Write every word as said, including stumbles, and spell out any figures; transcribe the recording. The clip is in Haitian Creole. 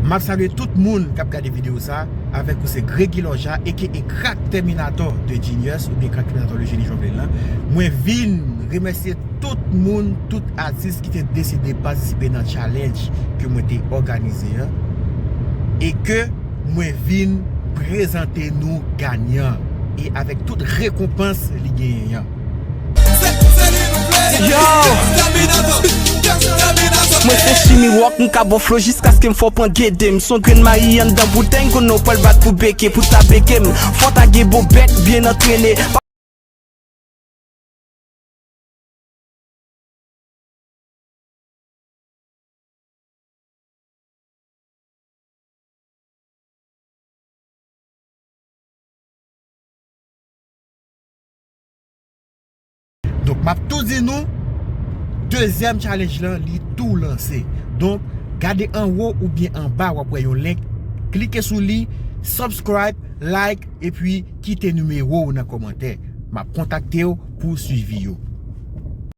M ap salye tout moun k ap gade videyo sa, avèk ou se Gregy Lorja, aka Crack Terminator de Genius, oubyen Crack Terminator le Génie jan w vle l lan. Mwen vin remèsye tout moun, tout atis ki te deside patisipe nan challenge ke mwen te òganize an, e ke mwen vin prezante nou ganyan, e avèk tout rekonpans li genyen an. Yo! Mwen se Chimi Rock, m ka ba w flow jiskaske m fè w pran gede. M se yon grenn mayi anndan boutèy, m konnen w pral bat pou beke, pou ta beke m. Fò ta gen bon bèk, byen antrene. Donk, m ap tou di nou, dezyèm challenge lan, li tou lanse. Donk, gade anwo oubyen anba, w ap wè yon link. Klike sou li, subscribe, like, epi kite nimewo w nan kòmantè. M ap kontakte w pou swivi yo.